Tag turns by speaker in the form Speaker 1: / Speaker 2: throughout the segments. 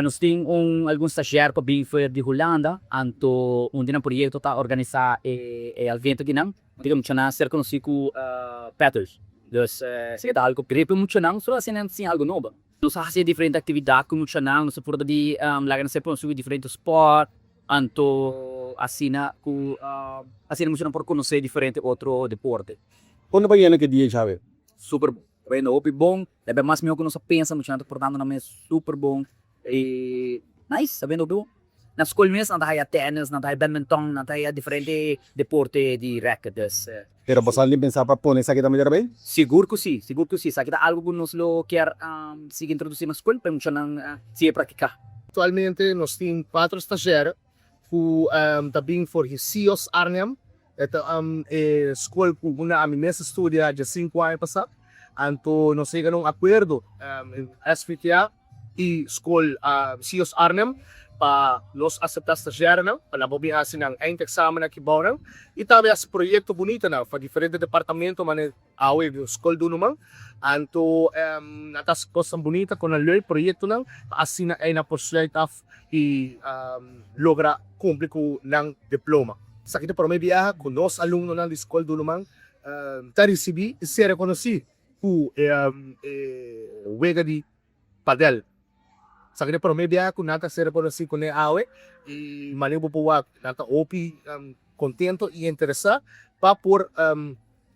Speaker 1: Nos tin un algun stagiair pa bin for di Hulanda, anto un di nan proyecto ta organisa e e evento akinan. Di muchanan ser conoci cu paddles. Dus esaki ta algo great pa muchanan, so asina nan siña algo nobo. Nos a haci diferente actividad cu muchanan, nos a purba di laga nan ser conoci cu diferente sport, anto asina cu asina muchanan por conoce diferente otro deporte.
Speaker 2: Con ta bayendo ki dia Xavier?
Speaker 1: Super bon. Ta bayendo hopi bon. Ta bay mas miho cu nos a pensa, muchanan ta portando nan mes super bon y nice, ta bayendo hopi bon. Na skol mes nan ta haya tennis, nan ta haya badminton, nan ta haya diferente deporte di racket, dus.
Speaker 2: Pero boso a pensa pa pone esaki tambe dera bay?
Speaker 1: Sigur cu si, sigur cu si. Esaki ta algo cu nos lo kier sigui introduci na skol pa e muchanan sigui practica.
Speaker 3: Actualmente nos tin cuatro stagiair cu ta bin for di CIOS Arnhem. E ta e skol ku unda ami mes a studia dje sinku aña pasá. Anto nos a yega na un akuerdo SVTA i skol CIOS Arnhem pa nos aseptá stazjèrenan pa nan por bin hasi nan eindexamen aki bou nan i tambe hasi proyekto bunitonan pa diferente departamento manera awe skol Dunuman. Anto nan ta hasi kosnan bunita ku nan leuk proyektonan pa asina ei nan por sluit af i logra kumpli ku nan diploma. Esaki ta prome biaha ku nos alumnonan di Skol Duluman ta risibí i ser rekonosí ku e wega di padel. Esaki ta prome biaha ku nan ta ser rekonosí kuné awe i manera bo por wak nan ta hopi kontento i interesá pa por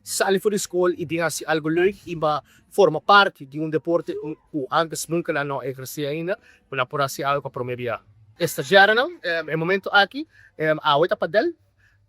Speaker 3: Sali for di skol i bin hasi algu leuk i ba forma parti di un deporte ku antes nunka nan no a ehersé ainda, ku nan por hasi algu pa promé bia. E stagiarenan e momento aki awe ta padel,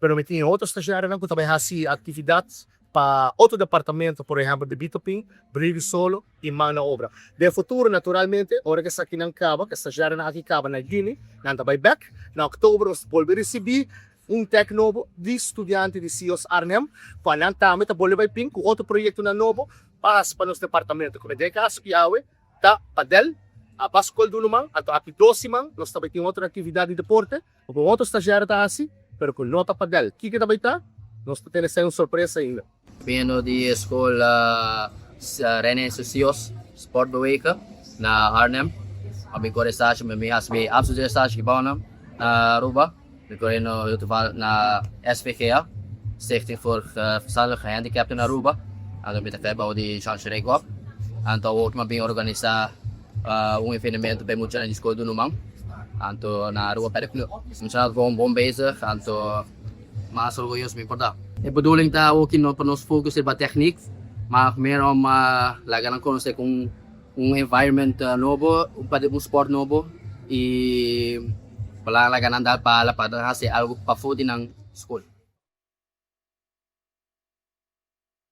Speaker 3: pero mi tin e otro stagiarenan ku ta bai hasi aktividat pa otro departamento, por ehèmpel di Bitopin, Bril di Solo i Man na Obra. Den futuro naturalmente ora ku esakinan kaba, ku e stagiarenan aki kaba na yüni, nan ta bai bèk. Na òktober nos bolbe risibí Un tèk nobo di studiante di CIOS Arnhem, kua nan tambe ta bolbe bai bin ku otro proyektonan nobo pa hasi pa nos departamento. Ku den e kaso ki awe ta padel, a ba skol di un man, anto aki dos siman nos ta bai tin otro aktividat di deporte ku un otro stagiario ta hasi, pero ku no ta padel. Kiko ta bai ta? Nos ta tene esei un sorpresa ainda.
Speaker 4: Biniendo di e skol René Cecios Sport Bewegen na Arnhem. A bin kore stage, mi hasi mi afstudeer stage gebouw na Aruba. Mi kore no heel toevallig na SVGA, Stichting voor Verstandelijk Gehandicapten in Aruba. Anto mi ta kai bou di Jean Schreck op. Anto awor mi a bin organisa un evenemento pa e muchanan di skol Dunuman. Anto na Aruba Padel Club. Muchanan ta bon bon bezig, anto Mas orguyoso mi por ta. E bedoeling ta oki no pa nos focus riba techniek, maar meer om laga nan conoce cu un environment nobo, un sport nobo y pa laga nan dal bala pa nan haci algo pafo di nan school.